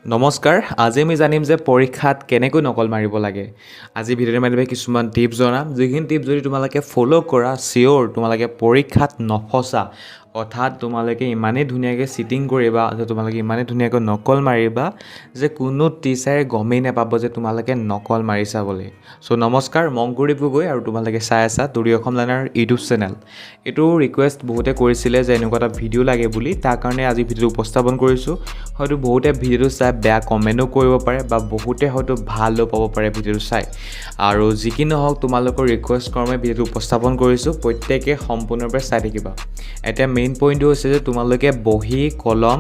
নমস্কাৰ, আজি আমি জানিম যে পৰীক্ষাত কেনেকৈ নকল মাৰিব লাগে। আজি ভিডিঅ'টোৰ মাধ্যমে কিছুমান টিপছ জনাম, যিখিনি টিপছ যদি তোমালোকে ফ'ল' কৰা, চিয়'ৰ তোমালোকে পৰীক্ষাত নফচা। অৰ্থাৎ তোমালোকে ইমানেই ধুনীয়াকৈ চিটিং কৰিবা যে তোমালোকে ইমানেই ধুনীয়াকৈ নকল মাৰিবা যে কোনো টিচাৰে গমেই নাপাব যে তোমালোকে নকল মাৰিছা বুলি। চ' নমস্কাৰ, মই অংকুৰদীপ গগৈ আৰু তোমালোকে চাই আছা দৰি অসম লাৰ্ণাৰ ইউটিউব চেনেল। এইটো ৰিকুৱেষ্ট বহুতে কৰিছিলে যে এনেকুৱা এটা ভিডিঅ' লাগে বুলি, তাৰ কাৰণে আজি ভিডিঅ'টো উপস্থাপন কৰিছোঁ। হয়তো বহুতে ভিডিঅ'টো চাই বেয়া কমেণ্টো কৰিব পাৰে বা বহুতে হয়তো ভালো পাব পাৰে ভিডিঅ'টো চাই। আৰু যি কি নহওক, তোমালোকৰ ৰিকুৱেষ্ট ক্ৰমে ভিডিঅ'টো উপস্থাপন কৰিছোঁ। প্ৰত্যেকে সম্পূৰ্ণৰূপে চাই থাকিবা। এতিয়া মেইন পইণ্টটো হৈছে যে তোমালোকে বহী, কলম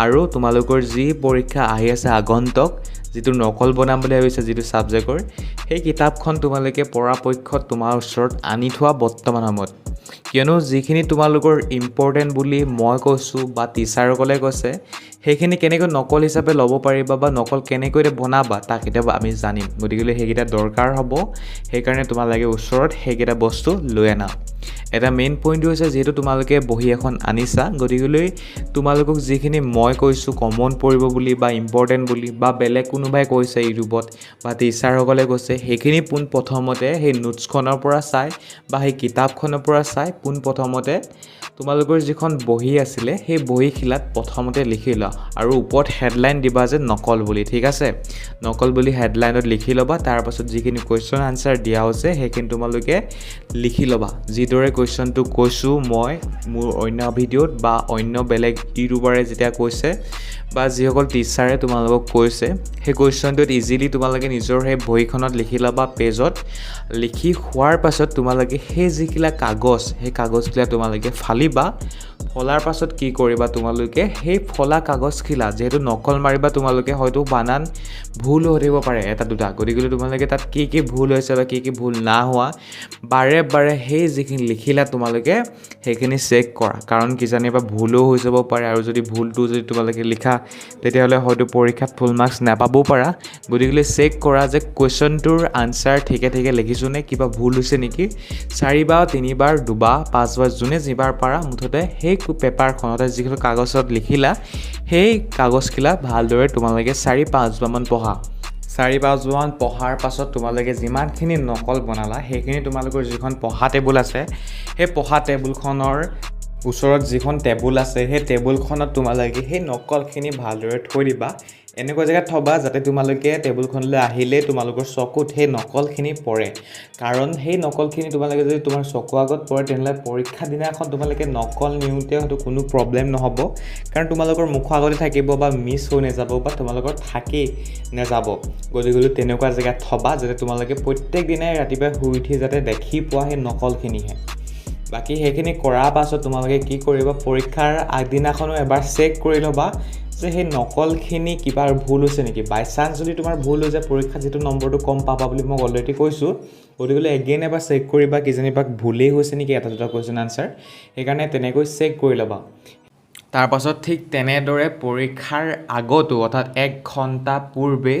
আৰু তোমালোকৰ যি পৰীক্ষা আহি আছে আগন্তক, যিটো নকল বনাম বুলি ভাবিছা, যিটো ছাবজেক্টৰ, সেই কিতাপখন তোমালোকে পৰাপক্ষত তোমাৰ ওচৰত আনি থোৱা বৰ্তমান সময়ত। কিয়নো যিখিনি তোমালোকৰ ইম্পৰ্টেণ্ট বুলি মই কৈছোঁ বা টিচাৰসকলে কৈছে, সেইখিনি কেনেকৈ নকল হিচাপে ল'ব পাৰিবা বা নকল কেনেকৈ বনাবা, তাক এতিয়া আমি জানিম। গতিকেলৈ সেইকেইটা দৰকাৰ হ'ব, সেইকাৰণে তোমালোকে ওচৰত সেইকেইটা বস্তু লৈ আনা। এটা মেইন পইণ্টটো হৈছে, যিহেতু তোমালোকে বহী এখন আনিছা, গতিকেলৈ তোমালোকক যিখিনি মই কৈছোঁ কমন পৰিব বুলি বা ইম্পৰ্টেণ্ট বুলি বা বেলেগ কোনোবাই কৈছে ইউটিউবত বা টিচাৰসকলে কৈছে, সেইখিনি পোনপ্ৰথমতে সেই নোটছখনৰ পৰা চাই বা সেই কিতাপখনৰ পৰা চাই পোনপ্ৰথমতে তোমালোকৰ যিখন বহী আছিলে, সেই বহীখিলাত প্ৰথমতে লিখি লোৱা আৰু ওপৰত হেডলাইন দিবা যে নকল বুলি। ঠিক আছে, নকল বুলি হেডলাইনত লিখি ল'বা। তাৰপাছত যিখিনি কুৱেশ্যন আনচাৰ দিয়া হৈছে, সেইখিনি তোমালোকে লিখি ল'বা। যিদৰে কুৱেশ্যনটো কৈছোঁ মই মোৰ অন্য ভিডিঅ'ত বা অন্য বেলেগ ইউটিউবাৰে যেতিয়া কৈছে বা যিসকল টিচাৰে তোমালোকক কৈছে, সেই কুৱেশ্যনটোত ইজিলি তোমালোকে নিজৰ সেই বহীখনত লিখি ল'বা। পেজত লিখি হোৱাৰ পাছত তোমালোকে সেই যিবিলাক কাগজ, সেই কাগজবিলাক তোমালোকে ফালিবা। ফলাৰ পাছত কি কৰিবা তোমালোকে? সেই ফলা কাগজখিলা, যিহেতু নকল মাৰিবা তোমালোকে, হয়তো বানান ভুল হৈ থাকিব পাৰে এটা দুটা। গতিকে তোমালোকে তাত কি কি ভুল হৈছে বা কি কি ভুল নাই হোৱা, বাৰে বাৰে সেই যিখিনি লিখিলা তোমালোকে, সেইখিনি চেক কৰা। কাৰণ কিজানিবা ভুলো হৈ যাব পাৰে আৰু যদি ভুলটো যদি তোমালোকে লিখা, তেতিয়াহ'লে হয়তো পৰীক্ষাত ফুল মাৰ্কছ নাপাবও পাৰা। গতিকে চেক কৰা যে কুৱেশ্যনটোৰ আনচাৰ ঠিকে ঠিকে লিখিছোঁ নে কিবা ভুল হৈছে নেকি। চাৰিবাৰ, তিনিবাৰ, দুবাৰ, পাঁচবাৰ, যোনে যিবাৰ পাৰা, মুঠতে সেই পেপাৰখনতে যিখিনি কাগজত লিখিলা, সেই কাগজখিলা ভালদৰে তোমালোকে চাৰি পাঁচবাৰমান পঢ়া। চাৰি পাঁচবাৰমান পঢ়াৰ পাছত তোমালোকে যিমানখিনি নকল বনালা, সেইখিনি তোমালোকৰ যিখন পঢ়া টেবুল আছে, সেই পঢ়া টেবুলখনৰ ওচৰত যিখন টেবুল আছে, সেই টেবুলখনত তোমালোকে সেই নকলখিনি ভালদৰে থৈ দিবা। এনেকুৱা জেগাত থ'বা যাতে তোমালোকে টেবুলখনলৈ আহিলেই তোমালোকৰ চকুত সেই নকলখিনি পৰে। কাৰণ সেই নকলখিনি তোমালোকে যদি তোমাৰ চকুৰ আগত পৰে, তেনেহ'লে পৰীক্ষা দিনাখন তোমালোকে নকল নিওঁতে হয়তো কোনো প্ৰব্লেম নহ'ব। কাৰণ তোমালোকৰ মুখৰ আগতে থাকিব বা মিছ হৈ নাযাব বা তোমালোকৰ থাকি নাযাব। গতিকে তেনেকুৱা জেগাত থ'বা যাতে তোমালোকে প্ৰত্যেক দিনাই ৰাতিপুৱাই শুই উঠি যাতে দেখি পোৱা সেই নকলখিনিহে। বাকী সেইখিনি কৰাৰ পাছত তোমালোকে কি কৰিবা? পৰীক্ষাৰ আগদিনাখনো এবাৰ চেক কৰি ল'বা যে সেই নকলখিনি কিবা ভুল হৈছে নেকি। বাই চান্স যদি তোমাৰ ভুল হৈ যায়, পৰীক্ষাত যিটো নম্বৰটো কম পাবা বুলি মই অলৰেডি কৈছোঁ। গতিকে এগেইন এবাৰ চেক কৰিবা, কিজানিবা ভুলেই হৈছে নেকি এটা দুটা কুৱেশ্যন আনচাৰ। সেইকাৰণে তেনেকৈ চেক কৰি ল'বা। তাৰপাছত ঠিক তেনেদৰে পৰীক্ষাৰ আগতো, অৰ্থাৎ এক ঘণ্টা পূৰ্বে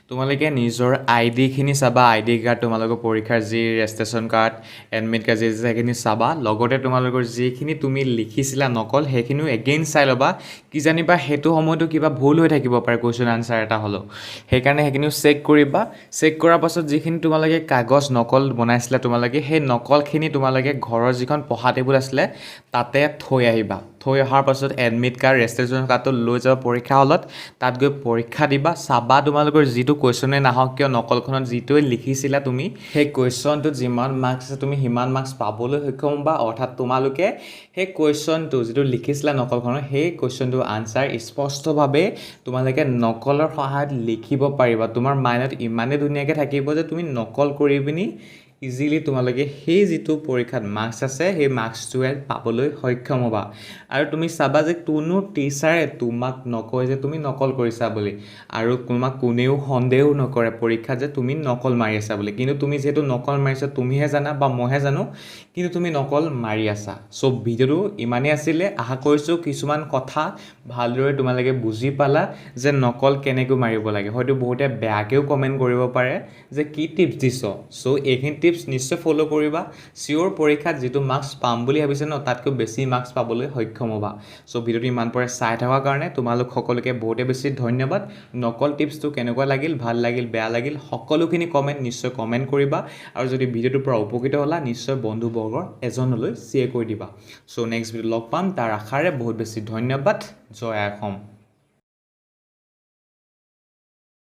তোমালোকে নিজৰ আই ডিখিনি চাবা। আই ডি কাৰ্ড, তোমালোকৰ পৰীক্ষাৰ যি ৰেজিষ্ট্ৰেশ্যন কাৰ্ড, এডমিট কাৰ্ড যি আছে, সেইখিনি চাবা। লগতে তোমালোকৰ যিখিনি তুমি লিখিছিলা নকল, সেইখিনিও এগেইন চাই ল'বা। কিজানিবা সেইটো সময়তো কিবা ভুল হৈ থাকিব পাৰে কুৱেশ্যন আনচাৰ এটা হ'লেও। সেইকাৰণে সেইখিনিও চেক কৰিবা। চেক কৰাৰ পাছত যিখিনি তোমালোকে কাগজ নকল বনাইছিলা তোমালোকে, সেই নকলখিনি তোমালোকে ঘৰৰ যিখন পঢ়া টেবুল আছিলে, তাতে থৈ আহিবা। থৈ অহাৰ পাছত এডমিট কাৰ্ড, ৰেজিষ্ট্ৰেশ্যন কাৰ্ডটো লৈ যাবা পৰীক্ষা হলত। তাত গৈ পৰীক্ষা দিবা। চাবা, তোমালোকৰ যিটো কুৱেশ্যনেই নাহক কিয়, নকলখনত যিটোৱে লিখিছিলা তুমি, সেই কুৱেশ্যনটোত যিমান মাৰ্কছ আছে, তুমি সিমান মাৰ্কছ পাবলৈ সক্ষম হ'বা। অৰ্থাৎ তোমালোকে সেই কুৱেশ্যনটো যিটো লিখিছিলা নকলখনত, সেই কুৱেশ্যনটোৰ আনচাৰ স্পষ্টভাৱে তোমালোকে নকলৰ সহায়ত লিখিব পাৰিবা। তোমাৰ মাইণ্ডত ইমানেই ধুনীয়াকৈ থাকিব যে তুমি নকল কৰি পিনি ইজিলি তোমালোকে সেই যিটো পৰীক্ষাত মাৰ্কছ আছে, সেই মাৰ্কছটোৱে পাবলৈ সক্ষম হ'বা। আৰু তুমি চাবা যে কোনো টিচাৰে তোমাক নকয় যে তুমি নকল কৰিছা বুলি আৰু তোমাক কোনেও সন্দেহো নকৰে পৰীক্ষাত যে তুমি নকল মাৰি আছা বুলি। কিন্তু তুমি যিহেতু নকল মাৰিছা, তুমিহে জানা বা মইহে জানো, কিন্তু তুমি নকল মাৰি আছা। চ' ভিডিঅ'টো ইমানেই আছিলে। আশা কৰিছোঁ কিছুমান কথা ভালদৰে তোমালোকে বুজি পালা যে নকল কেনেকৈ মাৰিব লাগে। হয়তো বহুতে বেয়াকৈও কমেণ্ট কৰিব পাৰে যে কি টিপছ দিছ। চ' এইখিনি টিপছ টিপছ নিশ্চয় ফ'ল' কৰিবা। চিয়'ৰ পৰীক্ষাত যিটো মাৰ্কছ পাম বুলি ভাবিছে ন, তাতকৈ বেছি মাৰ্কছ পাবলৈ সক্ষম হ'বা। চ' ভিডিঅ'টো ইমান পৰে চাই থকাৰ কাৰণে তোমালোক সকলোকে বহুতে বেছি ধন্যবাদ। নকল টিপছটো কেনেকুৱা লাগিল, ভাল লাগিল, বেয়া লাগিল, সকলোখিনি কমেণ্ট নিশ্চয় কমেণ্ট কৰিবা আৰু যদি ভিডিঅ'টোৰ পৰা উপকৃত হ'লা, নিশ্চয় বন্ধুবৰ্গৰ এজনলৈ শ্বেয়াৰ কৰি দিবা। চ' নেক্সট ভিডিঅ' লগ পাম তাৰ আশাৰে বহুত বেছি ধন্যবাদ। জয় আই অসম।